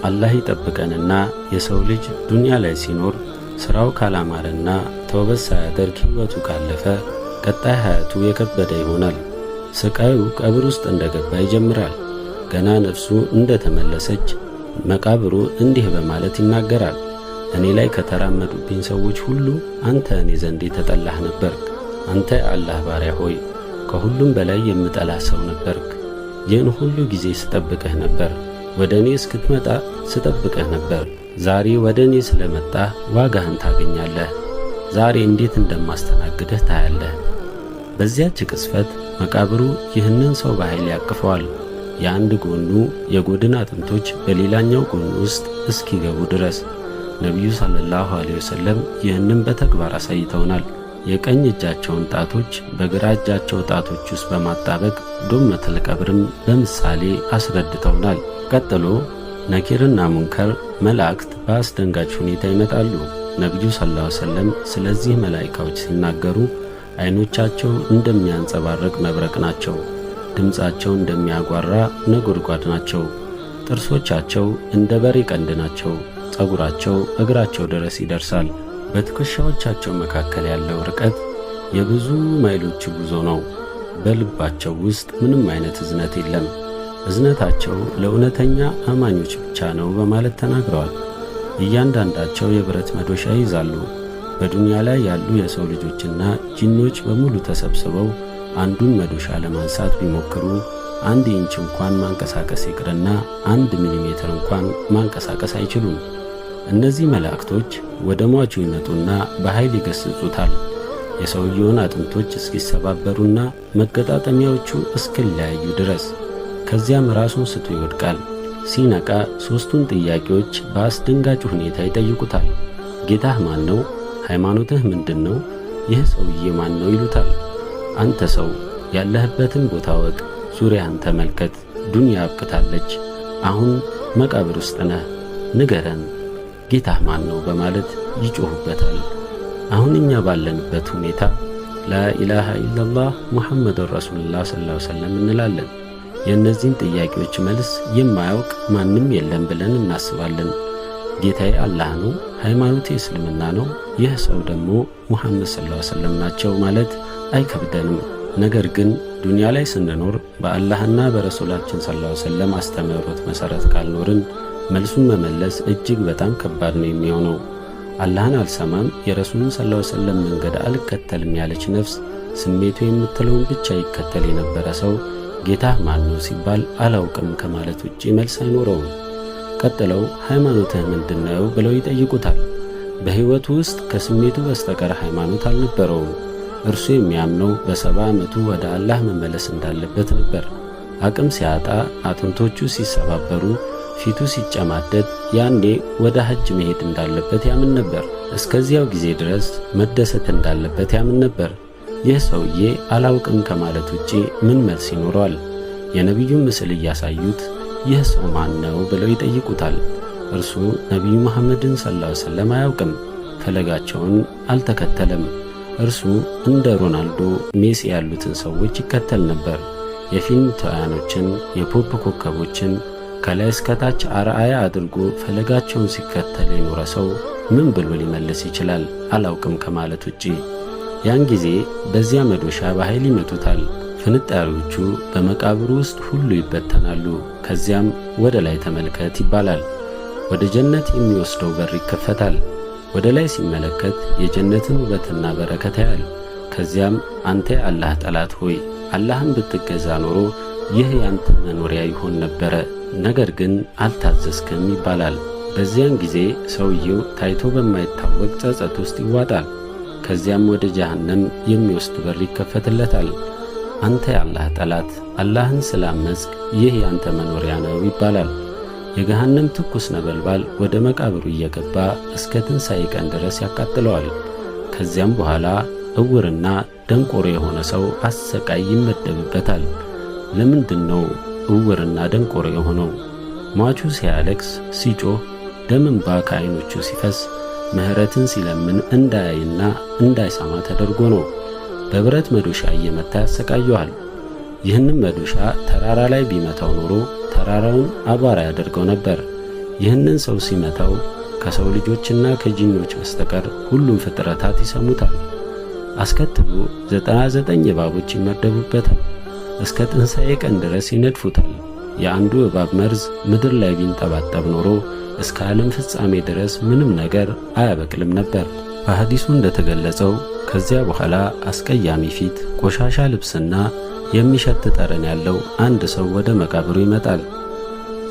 አላህ ይጠብቀንና የሰው ልጅ ዱንያ ላይ ሲኖር ስራው ካላማረና ተውበት ሳያደርግ ሕይወቱ ካለፈ ቀጣይ ሀያቱ የከበደ ይሆናል። ስቃዩ ቀብር ውስጥ እንደገባ ይጀምራል። ገና ነፍሱ እንደተመለሰች መቃብሩ እንዲህ በማለት ይናገራል። እኔ ላይ ከተራመዱብኝ ሰዎች ሁሉ አንተ እኔ ዘንድ የተጠላህ ነበርክ። አንተ የአላህ ባሪያ ሆይ፣ ከሁሉም በላይ የምጠላህ ሰው ነበርክ። ይህን ሁሉ ጊዜ ስጠብቅህ ነበር። ወደ እኔ እስክትመጣ ስጠብቅህ ነበር። ዛሬ ወደ እኔ ስለመጣህ ዋጋህን ታገኛለህ። ዛሬ እንዴት እንደማስተናግድህ ታያለህ። በዚያች ቅጽበት መቃብሩ ይህንን ሰው በኃይል ያቅፈዋል። የአንድ ጎኑ የጎድን አጥንቶች በሌላኛው ጎኑ ውስጥ እስኪገቡ ድረስ። ነቢዩ ሰለላሁ ዐለይሂ ወሰለም ይህንን በተግባር አሳይተውናል። የቀኝ እጃቸውን ጣቶች በግራ እጃቸው ጣቶች ውስጥ በማጣበቅ ዶመተል ቀብርም በምሳሌ አስረድተውናል። ቀጥሎ ነኪርና ሙንከር መላእክት በአስደንጋጭ ሁኔታ ይመጣሉ። ነቢዩ ሰለላሁ ዐለይሂ ወሰለም ስለዚህ መላኢካዎች ሲናገሩ ዓይኖቻቸው እንደሚያንጸባርቅ መብረቅ ናቸው። ድምፃቸው እንደሚያጓራ ነጎድጓድ ናቸው። ጥርሶቻቸው እንደ በሬ ቀንድ ናቸው። ጸጉራቸው እግራቸው ድረስ ይደርሳል። በትከሻዎቻቸው መካከል ያለው ርቀት የብዙ ማይሎች ጉዞ ነው። በልባቸው ውስጥ ምንም አይነት እዝነት የለም። እዝነታቸው ለእውነተኛ አማኞች ብቻ ነው በማለት ተናግረዋል። እያንዳንዳቸው የብረት መዶሻ ይይዛሉ። በዱንያ ላይ ያሉ የሰው ልጆችና ጂኖች በሙሉ ተሰብስበው አንዱን መዶሻ ለማንሳት ቢሞክሩ 1 ኢንች እንኳን ማንቀሳቀስ ይቅርና 1 ሚሊሜትር እንኳን ማንቀሳቀስ አይችሉም። እነዚህ መላእክቶች ወደ ሟቹ ይመጡና በኃይል ይገስጹታል። የሰውየውን አጥንቶች እስኪሰባበሩና መገጣጠሚያዎቹ እስኪለያዩ ድረስ። ከዚያም ራሱን ስቶ ይወድቃል። ሲነቃ ሦስቱን ጥያቄዎች በአስደንጋጭ ሁኔታ ይጠይቁታል። ጌታህ ማን ነው? ሃይማኖትህ ምንድን ነው? ይህ ሰውዬ ማን ነው? ይሉታል። አንተ ሰው፣ ያለህበትን ቦታ እወቅ፣ ዙሪያህን ተመልከት። ዱንያ አብቅታለች። አሁን መቃብር ውስጥ ነህ። ንገረን፣ ጌታህ ማን ነው? በማለት ይጮሁበታል። አሁን እኛ ባለንበት ሁኔታ ላኢላሃ ኢላላህ ሙሐመዱን ረሱሉላህ ሰለላሁ ዐለይሂ ወሰለም እንላለን። የእነዚህን ጥያቄዎች መልስ የማያውቅ ማንም የለም ብለን እናስባለን። ጌታዬ አላህ ነው፣ ሃይማኖቴ እስልምና ነው፣ ይህ ሰው ደግሞ ሙሐመድ ሰለላሁ ዐለይሂ ወሰለም ናቸው ማለት አይከብደንም። ነገር ግን ዱንያ ላይ ስንኖር በአላህና በረሱላችን ሰለላሁ ዐለይሂ ወሰለም አስተምህሮት መሰረት ካልኖርን መልሱን መመለስ እጅግ በጣም ከባድ ነው የሚሆነው። አላህን አልሰማም፣ የረሱሉን ሰለላሁ ዐለይሂ ወሰለም መንገድ አልከተልም ያለች ነፍስ፣ ስሜቱ የምትለውን ብቻ ይከተል የነበረ ሰው ጌታህ ማን ነው ሲባል አላውቅም ከማለት ውጪ መልስ አይኖረውም። ቀጥለው ሃይማኖትህ ምንድን ነው ብለው ይጠይቁታል። በሕይወቱ ውስጥ ከስሜቱ በስተቀር ሃይማኖት አልነበረውም። እርሱ የሚያምነው በ70 ዓመቱ ወደ አላህ መመለስ እንዳለበት ነበር። አቅም ሲያጣ፣ አጥንቶቹ ሲሰባበሩ፣ ፊቱ ሲጨማደድ ያኔ ወደ ሐጅ መሄድ እንዳለበት ያምን ነበር። እስከዚያው ጊዜ ድረስ መደሰት እንዳለበት ያምን ነበር። ይህ ሰውዬ አላውቅም ከማለት ውጪ ምን መልስ ይኖረዋል? የነቢዩን ምስል እያሳዩት ይህ ሰው ማን ነው ብለው ይጠይቁታል። እርሱ ነቢዩ መሐመድን ሰለላሁ ዐለይሂ ወሰለም አያውቅም፣ ፈለጋቸውን አልተከተለም። እርሱ እንደ ሮናልዶ፣ ሜሲ ያሉትን ሰዎች ይከተል ነበር። የፊልም ተዋናዮችን፣ የፖፕ ኮከቦችን ከላይ እስከታች አርአያ አድርጎ ፈለጋቸውን ሲከተል የኖረ ሰው ምን ብሎ ሊመልስ ይችላል? አላውቅም ከማለት ውጪ። ያን ጊዜ በዚያ መዶሻ በኃይል ይመቱታል። ፍንጣሪዎቹ በመቃብሩ ውስጥ ሁሉ ይበተናሉ። ከዚያም ወደ ላይ ተመልከት ይባላል። ወደ ጀነት የሚወስደው በር ይከፈታል። ወደ ላይ ሲመለከት የጀነትን ውበትና በረከት ያያል። ከዚያም አንተ የአላህ ጠላት ሆይ፣ አላህን ብትገዛ ኖሮ ይህ ያንተ መኖሪያ ይሆን ነበረ፣ ነገር ግን አልታዘዝክም ይባላል። በዚያን ጊዜ ሰውየው ታይቶ በማይታወቅ ጸጸት ውስጥ ይዋጣል። ከዚያም ወደ ጀሃነም የሚወስድ በር ይከፈትለታል። አንተ የአላህ ጠላት፣ አላህን ስላመጽክ ይህ ያንተ መኖሪያ ነው ይባላል። የገሃነም ትኩስ ነበልባል ወደ መቃብሩ እየገባ እስከ ትንሣኤ ቀን ድረስ ያቃጥለዋል። ከዚያም በኋላ እውርና ደንቆሮ የሆነ ሰው አሰቃይ ይመደብበታል። ለምንድን ነው እውርና ደንቆሮ የሆነው? ሟቹ ሲያለቅስ፣ ሲጮህ፣ ደም እንባ ከዓይኖቹ ሲፈስ፣ ምሕረትን ሲለምን እንዳያይና እንዳይሰማ ተደርጎ ነው። በብረት መዶሻ እየመታ ያሰቃየዋል። ይህንም መዶሻ ተራራ ላይ ቢመታው ኖሮ ተራራውን አቧራ ያደርገው ነበር። ይህንን ሰው ሲመታው ከሰው ልጆችና ከጂኖች በስተቀር ሁሉም ፍጥረታት ይሰሙታል። አስከትሎ 99 እባቦች ይመደቡበታል። እስከ ትንሣኤ ቀን ድረስ ይነድፉታል። የአንዱ እባብ መርዝ ምድር ላይ ቢንጠባጠብ ኖሮ እስከ ዓለም ፍጻሜ ድረስ ምንም ነገር አያበቅልም ነበር። በሐዲሱ እንደተገለጸው ከዚያ በኋላ አስቀያሚ ፊት፣ ቆሻሻ ልብስና የሚሸት ጠረን ያለው አንድ ሰው ወደ መቃብሩ ይመጣል።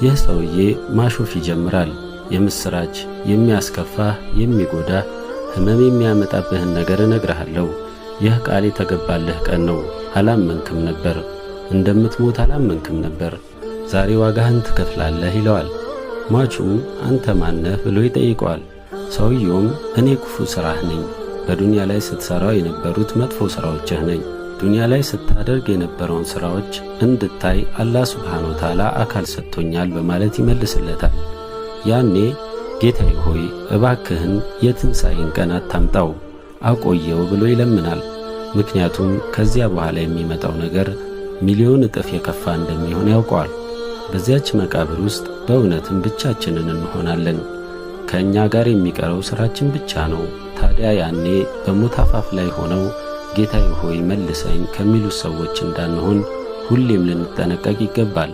ይህ ሰውዬ ማሾፍ ይጀምራል። የምስራች፣ የሚያስከፋህ፣ የሚጎዳህ፣ ሕመም የሚያመጣብህን ነገር እነግርሃለሁ። ይህ ቃል የተገባልህ ቀን ነው። አላመንክም ነበር፣ እንደምትሞት አላመንክም ነበር። ዛሬ ዋጋህን ትከፍላለህ ይለዋል። ሟቹም አንተ ማነህ ብሎ ይጠይቀዋል። ሰውየውም እኔ ክፉ ሥራህ ነኝ፣ በዱንያ ላይ ስትሠራው የነበሩት መጥፎ ሥራዎችህ ነኝ። ዱንያ ላይ ስታደርግ የነበረውን ሥራዎች እንድታይ አላህ ሱብሓነሁ ወተዓላ አካል ሰጥቶኛል በማለት ይመልስለታል። ያኔ ጌታዬ ሆይ፣ እባክህን የትንሣኤን ቀን አታምጣው፣ አቆየው ብሎ ይለምናል። ምክንያቱም ከዚያ በኋላ የሚመጣው ነገር ሚሊዮን እጥፍ የከፋ እንደሚሆን ያውቀዋል። በዚያች መቃብር ውስጥ በእውነትም ብቻችንን እንሆናለን። ከእኛ ጋር የሚቀረው ሥራችን ብቻ ነው። ታዲያ ያኔ በሞት አፋፍ ላይ ሆነው ጌታዬ ሆይ መልሰኝ ከሚሉት ሰዎች እንዳንሆን ሁሌም ልንጠነቀቅ ይገባል።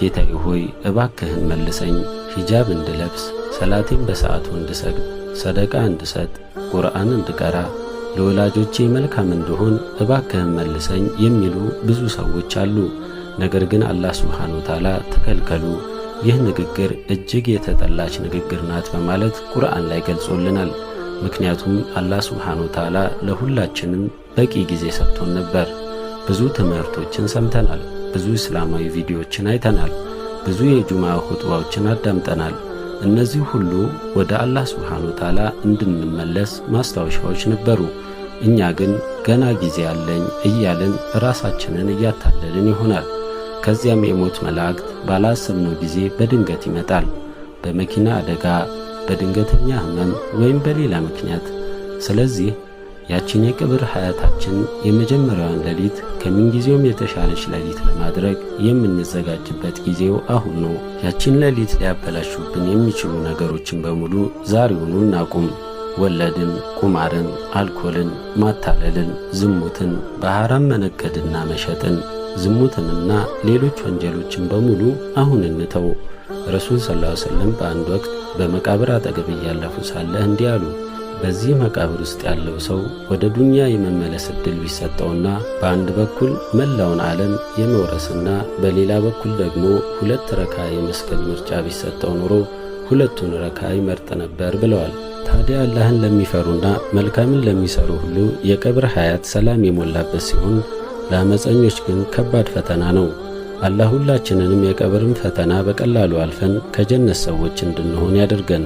ጌታዬ ሆይ፣ እባክህን መልሰኝ፣ ሂጃብ እንድለብስ፣ ሰላቴን በሰዓቱ እንድሰግድ፣ ሰደቃ እንድሰጥ፣ ቁርአን እንድቀራ፣ ለወላጆቼ መልካም እንድሆን እባክህን መልሰኝ የሚሉ ብዙ ሰዎች አሉ። ነገር ግን አላህ ሱብሓነሁ ወተዓላ ተከልከሉ፣ ይህ ንግግር እጅግ የተጠላች ንግግር ናት በማለት ቁርአን ላይ ገልጾልናል። ምክንያቱም አላህ ሱብሓነሁ ወተዓላ ለሁላችንም በቂ ጊዜ ሰጥቶን ነበር። ብዙ ትምህርቶችን ሰምተናል። ብዙ እስላማዊ ቪዲዮዎችን አይተናል። ብዙ የጁምዓ ኹጥባዎችን አዳምጠናል። እነዚህ ሁሉ ወደ አላህ ሱብሓነሁ ወተዓላ እንድንመለስ ማስታወሻዎች ነበሩ። እኛ ግን ገና ጊዜ አለኝ እያልን ራሳችንን እያታለልን ይሆናል። ከዚያም የሞት መላእክት ባላሰብነው ጊዜ በድንገት ይመጣል። በመኪና አደጋ፣ በድንገተኛ ሕመም ወይም በሌላ ምክንያት። ስለዚህ ያቺን የቀብር ሐያታችን የመጀመሪያዋን ሌሊት ከምንጊዜውም የተሻለች ሌሊት ለማድረግ የምንዘጋጅበት ጊዜው አሁን ነው። ያቺን ሌሊት ሊያበላሹብን የሚችሉ ነገሮችን በሙሉ ዛሬውኑ እናቁም። ወለድን፣ ቁማርን፣ አልኮልን፣ ማታለልን፣ ዝሙትን፣ በሐራም መነገድና መሸጥን፣ ዝሙትንና ሌሎች ወንጀሎችን በሙሉ አሁን እንተው። ረሱል ሰለላሁ ዐለይሂ ወሰለም በአንድ ወቅት በመቃብር አጠገብ እያለፉ ሳለ እንዲህ አሉ። በዚህ መቃብር ውስጥ ያለው ሰው ወደ ዱንያ የመመለስ ዕድል ቢሰጠውና በአንድ በኩል መላውን ዓለም የመውረስና በሌላ በኩል ደግሞ ሁለት ረካ የመስገድ ምርጫ ቢሰጠው ኖሮ ሁለቱን ረካ ይመርጥ ነበር ብለዋል። ታዲያ አላህን ለሚፈሩና መልካምን ለሚሰሩ ሁሉ የቀብር ሐያት ሰላም የሞላበት ሲሆን ለአመፀኞች ግን ከባድ ፈተና ነው። አላህ ሁላችንንም የቀብርን ፈተና በቀላሉ አልፈን ከጀነት ሰዎች እንድንሆን ያድርገን።